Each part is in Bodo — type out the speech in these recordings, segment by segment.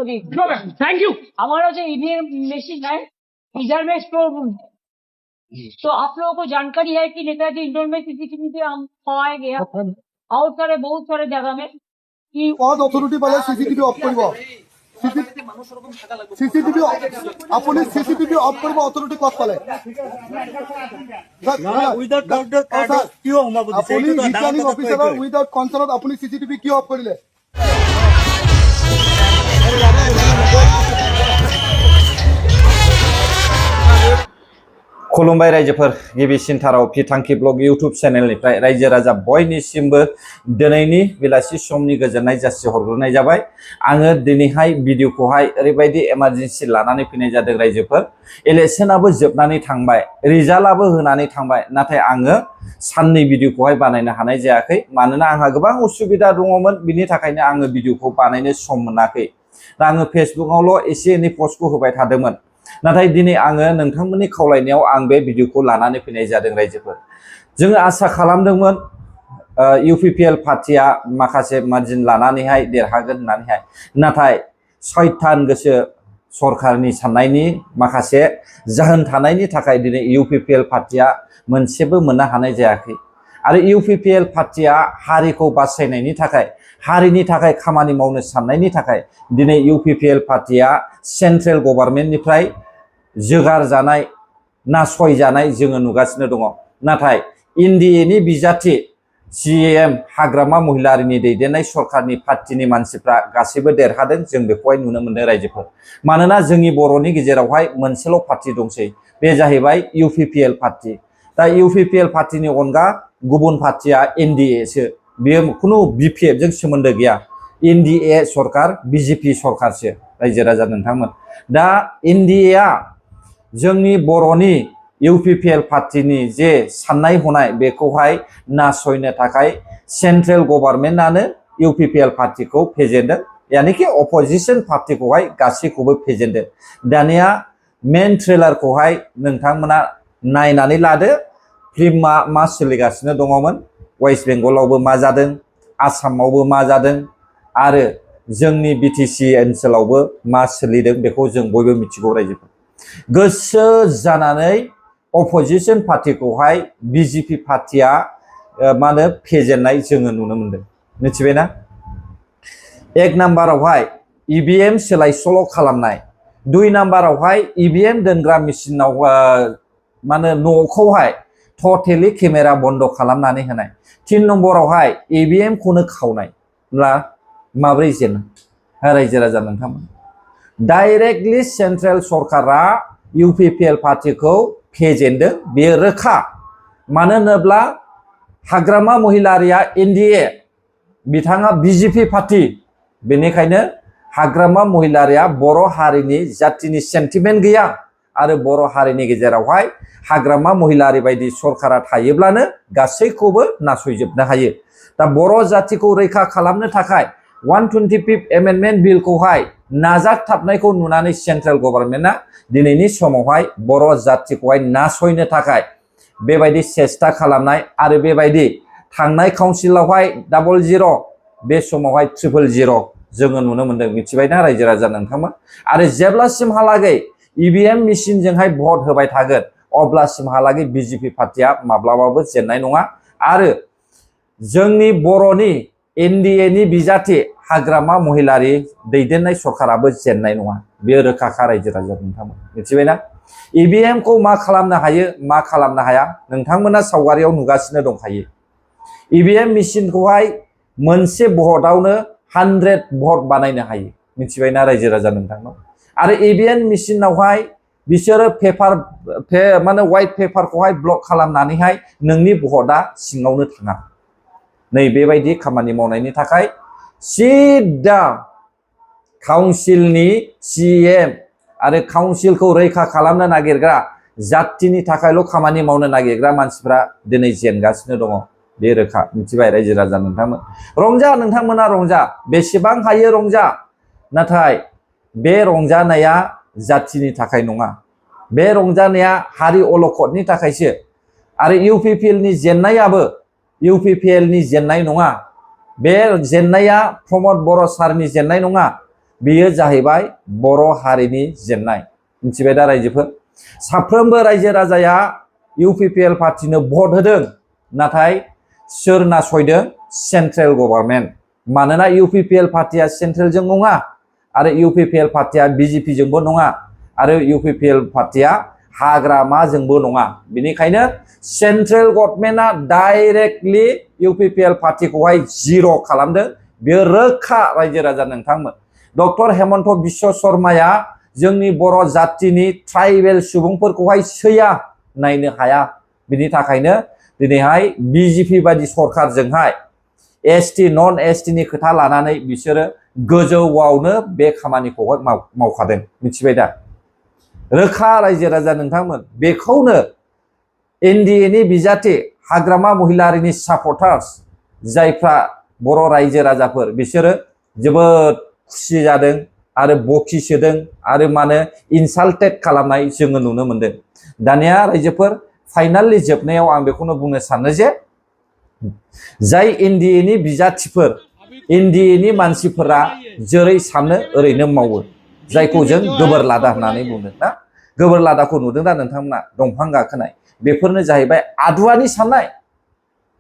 सभापति थैंक यू हमारा जो ईवीएम मशीन है इधर में स्टोर रूम है तो आप लोगों को जानकारी है कि नेताजी इंडोर में सीसीटीवी पे हम पाएंगे और सारे बहुत सारे जगह में कि बहुत अथॉरिटी वाले सीसीटीवी ऑफ करबो सीसीटीवी अपनी सीसीटीवी ऑफ करबो अथॉरिटी कत पाले উইদাউট অর্ডার কিয় হমা বুঝি अपनी रिटर्निंग ऑफिसर विदाउट कंसर्न अपनी सीसीटीवी क्यों ऑफ करिले खुलुमबाय रायजोफोर गिबिसिनथाराव फिथांखि ब्लग इउट्यूब चेनेलनिफ्राय रायजो राजा बयनिसिमबो दिनैनि बेलासि समनि गोजोननाय जासिहरग्रोनाय जाबाय। आङो दिनैहाय भिडिअखौहाय ओरैबायदि इमारजेन्सि लानानै फैनाय जादों रायजोफोर। इलेक्शनाबो जोबनानै थांबाय, रिजाल्टआबो होनानै थांबाय, नाथाय आङो साननै भिडिअखौहाय बानायनो हानाय जायाखै मानोना आंहा गोबां उसुबिदा दङमोन। बिनि थाखायनो आङो भिडिअखौ बानायनो सम मोनाखै। दा आङो फेसबुकआवल' एसे एनै पस्टखौ होबाय थादोंमोन। नाथाय दिनै आङो नोंथांमोननि खावलायनायाव आं बे भिडिअखौ लानानै फैनाय जादों रायजोफोर। जोङो आसा खालामदोंमोन इउपिपिएल पार्टिया माखासे मार्जिन लानानैहाय देरहागोन होननानैहाय, नाथाय सयतान गोसो सरकारनि साननायनि माखासे जाहोन थानायनि थाखाय दिनै इउपिपिएल पार्टिया मोनसेबो मोननो हानाय जायाखै। आरो इउपिपिएल पार्टिया हारिखौ बासायनायनि थाखाय, हारिनि थाखाय खामानि मावनो साननायनि थाखाय दिनै इउपिपिएल पार्टिया सेन्ट्रेल गभर्नमेन्टनिफ्राय जोगार जानाय, नासय जानाय जोङो नुगासिनो दङ। नाथाय एनडिएनि बिजाथि सीएम हाग्रामा महिलारिनि दैदेननाय सरकारनि पार्टिनि मानसिफ्रा गासैबो देरहादों, जों बेखौहाय नुनो मोनदों रायजोफोर। मानोना जोंनि बर'नि गेजेरावहाय मोनसेल' पार्टि दंसै, बे जाहैबाय इउपिपिएल पार्टि। दा इउपिपिएल पार्टिनि अनगा गुबुन पार्टिया एनडिएसो, बेयो खुनु बिपिएफजों सोमोन्दो गैया। एनडिए सरकार बिजेपि सरकारसो रायजो राजा नोंथांमोन। दा एनडिएआ जोंनि बर'नि इउपिपिएल पार्टिनि जे साननाय हनाय बेखौहाय नासयनो थाखाय सेन्ट्रेल गभर्नमेन्टआनो इउपिपिएल पार्टिखौ फेजेनदों, यानिकि अपोजिशन पार्टिखौहाय गासैखौबो फेजेनदों। दानिया मेन ट्रेलारखौहाय नोंथांमोना नायनानै लादो, फिल्मा मा सोलिगासिनो दङमोन, वेस्ट बेंगलावबो मा जादों, आसामावबो मा जादों, आरो जोंनि बिटिसि ओनसोलावबो मा सोलिदों बेखौ जों बयबो मिथिगौ रायजोफोर। गोसो जानानै अपोजिशन पार्टिखौहाय बिजेपि पार्टिया मा होनो फेजेननाय जोङो नुनो मोनदों, मिथिबायना। एक नाम्बारावहाय ईवीएम सोलाय सोल' खालामनाय, दुइ नाम्बारावहाय ईवीएम दोनग्रा मेसिनाव मा होनो न'खौहाय टटेलि केमेरा बन्द खालामनानै होनाय, तीन नम्बरावहाय ईवीएम खौनो खावनाय। माब्रै जेनो रायजो राजा नोंथांमोन? डाइरेक्टलि सेन्ट्रेल सरकारा इउपिपिएल पार्टिखौ फेजेनदों, बेयो रोखा। मानो होनोब्ला हाग्रामा महिलारिया एनडिए, बिथाङा बिजेपि पार्टि, बेनिखायनो हाग्रामा महिलारिया बर' हारिनि जातिनि सेन्टिमेन्ट गैया। आरो बर' हारिनि गेजेरावहाय हाग्रामा महिलारि बायदि सरकारा थायोब्लानो गासैखौबो नासयजोबनो हायो। दा बर' जातिखौ रैखा खालामनो थाखाय 125 एमेन्डमेन्ट बिलखौहाय नाजाथाबनायखौ नुनानै सेन्ट्रेल गभर्नमेन्टआ दिनैनि समावहाय बर' जातिखौहाय नासयनो थाखाय बेबायदि सेस्था खालामनाय, आरो बेबायदि थांनाय काउन्सिलावहाय 00 बे समावहाय 000 जोङो नुनो मोनदों, मिथिबायना रायजो राजा नोंथांमोन। आरो जेब्लासिमहालागै ईवीएम मेसिनजोंहाय भट होबाय थागोन अब्लासिमहालागै बिजेपि पार्टिया माब्लाबाबो जेननाय नङा। आरो जोंनि बर'नि एनडिएनि बिजाथि हाग्रामा महिलारि दैदेननाय सरकाराबो जेननाय नङा, बेयो रोखाखा रायजो राजा नोंथांमोन, मिथिबायना। ईवीएम खौ मा खालामनो हायो, मा खालामनो हाया, नोंथांमोना सावगारियाव नुगासिनो दंखायो। ईवीएम मेसिनखौहाय मोनसे भटआवनो 100 भट बानायनो हायो, मिथिबायना रायजो राजा नोंथांमोन। आरो ईवीएम मेसिनावहाय बिसोरो माने व्हाइट पेपारखौहाय ब्लक खालामनानैहाय नोंनि भटआ सिङावनो थाङा। नै बेबायदि खामानि मावनायनि थाखाय सिदा काउन्सिलनि सीएम आरो काउन्सिलखौ रैखा खालामनो नागिरग्रा, जातिनि थाखायल' खामानि मावनो नागिरग्रा मानसिफ्रा दिनै जेनगासिनो दङ, बे रोखा, मिथिबाय रायजो राजा नोंथांमोन। रंजा नोंथांमोना रंजा, बेसेबां हायो रंजा, नाथाय बे रंजानाया जातिनि थाखाय नङा, बे रंजानाया हारि अलखदनि थाखायसो। आरो इउपिपिएलनि जेननायाबो इउपिपिएलनि जेननाय नङा, बे जेननाया प्रमद बर' सारनि जेननाय नङा, बेयो जाहैबाय बर' हारिनि जेननाय मिथिबाय दा रायजोफोर साफ्रोमबो रायजो राजाया इउपिपिएल पार्टिनो भट होदों नाथाय सोर नासयदों सेन्ट्रेल गभर्नमेन्ट मानोना इउपिपिएल पार्टिया सेन्ट्रेलजों नङा आरो इउपिपिएल पार्टिया बिजेपिजोंबो नङा आरो इउपिपिएल पार्टिया हाग्रामाजोंबो नङा बेनिखायनो सेन्ट्रेल गभर्नमेन्टआ डाइरेक्टलि इउपिपिएल पार्टिखौहाय जिर' खालामदों बेयो रोखा रायजो राजा नोंथांमोन डक्टर हेमन्त बिश्व शर्माया जोंनि बर' जातिनि ट्राइबेल सुबुंफोरखौहाय सैया नायनो हाया बिनि थाखायनो दिनैहाय बिजेपि बायदि सरकारजोंहाय एसटि नन एसटिनि खोथा लानानै बिसोरो गोजौआवनो बे खामानिखौहाय मावखादों मिथिबाय दा रोखा रायजो राजा नोंथांमोन बेखौनो एनडिएनि बिजाथि हाग्रामा महिलारिनि सापर्टार्स जायफ्रा बर' रायजो राजाफोर बिसोरो जोबोद खुसि जादों आरो बखिसोदों आरो माने इनसाल्टेड खालामनाय जोङो नुनो मोनदों दानिया रायजोफोर फाइनालि जोबनायाव आं बेखौनो बुंनो सानो जे जाय एनडिएनि बिजाथिफोर एनडिएनि मानसिफोरा जेरै सानो ओरैनो मावो जायखौ जों गोबोर लादा होननानै बुंदों ना गोबोर लादाखौ नुदों दा नोंथांमोना दंफां गाखोनाय बेफोरनो जाहैबाय आदुवानि साननाय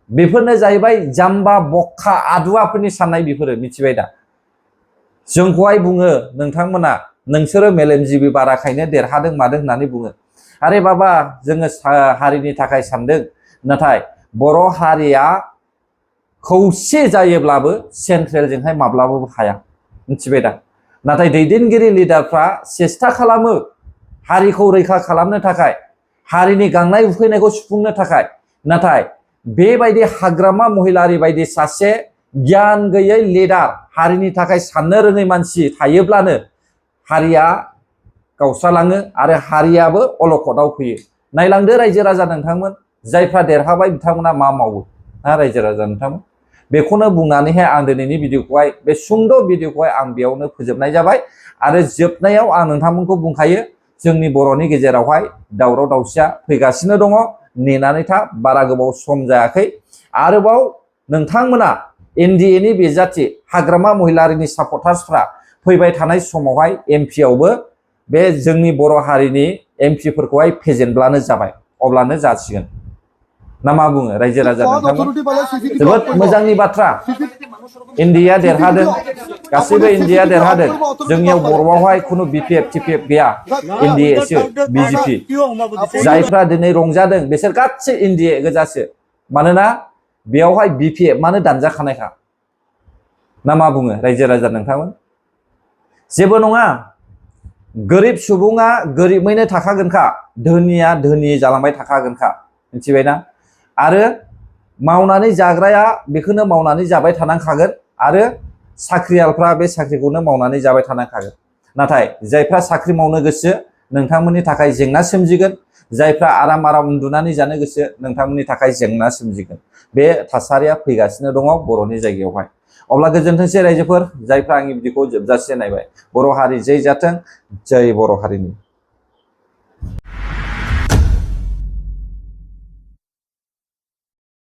बेफोरनो जाहैबाय जाम्बा बक्खा आदुवाफोरनि साननाय बेफोरो मिथिबाय दा जोंखौहाय बुङो नोंथांमोना नोंसोरो मेलेमजिबि बाराखायनो देरहादों मादों होननानै बुङो आरे बाबा जोङो हारिनि थाखाय सानदों नाथाय बर' हारिया खौसे जायोब्लाबो सेन्ट्रेलजोंहाय माब्लाबाबो हाया मिथिबाय दा नाथाय दैदेनगिरि लिडारफ्रा सेस्था खालामो हारिखौ रैखा खालामनो थाखाय हारिनि गांनाय उखैनायखौ सुफुंनो थाखाय नाथाय बेबायदि हाग्रामा महिलारि बायदि सासे गियान गैयै लिडार हारिनि थाखाय साननो रोङै मानसि थायोब्लानो हारिया गावस्रालाङो आरो हारियाबो अलखदाव फैयो नायलांदो रायजो राजा नोंथांमोन जायफ्रा देरहाबाय बिथांमोना मा मावो ना रायजो राजा नोंथांमोन बेखौनो बुंनानैहाय आं दिनैनि भिडिअखौहाय बे सुंद' भिडिअखौहाय आं बेयावनो फोजोबनाय जाबाय आरो जोबनायाव आं नोंथांमोनखौ बुंखायो जोंनि बर'नि गेजेरावहाय दावराव दावसिया फैगासिनो दङ नेनानै था बारा गोबाव सम जायाखै आरोबाव नोंथांमोना एनडिएनि बिजाथि हाग्रामा महिलारिनि सापर्टार्सफ्रा फैबाय थानाय समावहाय एमपिआवबो बे जोंनि बर' हारिनि एमपिफोरखौहाय फेजेनब्लानो जाबाय अब्लानो जासिगोन ना मा बुङो रायजो राजा नोंथांमोन जोबोद मोजांनि बाथ्रा इन्डिया देरहादों गासैबो इन्डिया देरहादों जोंनियाव बर'आवहाय खुनु बिपिएफ टिपिएफ गैया इन्डियासो बिजेपि जायफ्रा दिनै रंजादों बिसोर गासै इन्डिया गोजासो मानोना बेयावहाय बिपिएफ मानो दानजाखानायखा ना मा बुङो रायजो राजा नोंथांमोन जेबो नङा गोरिब सुबुङा गोरिबैनो थाखागोनखा धोनिया धोनि जालांबाय थाखागोनखा मिथिबायना आरो मावनानै जाग्राया बेखौनो मावनानै जाबाय थानांखागोन आरो साख्रियालफ्रा बे साख्रिखौनो मावनानै जाबाय थानांखागोन नाथाय जायफ्रा साख्रि मावनो गोसो नोंथांमोननि थाखाय जेंना सोमजिगोन जायफ्रा आराम आराम उन्दुनानै जानो गोसो नोंथांमोननि थाखाय जेंना सोमजिगोन बे थासारिया फैगासिनो दङ बर'नि जायगायावहाय अब्ला गोजोनथोंसै रायजोफोर जायफ्रा आंनि भिडिअखौ जोबजासे नायबाय बर' हारि जै जाथों जै बर' हारिनि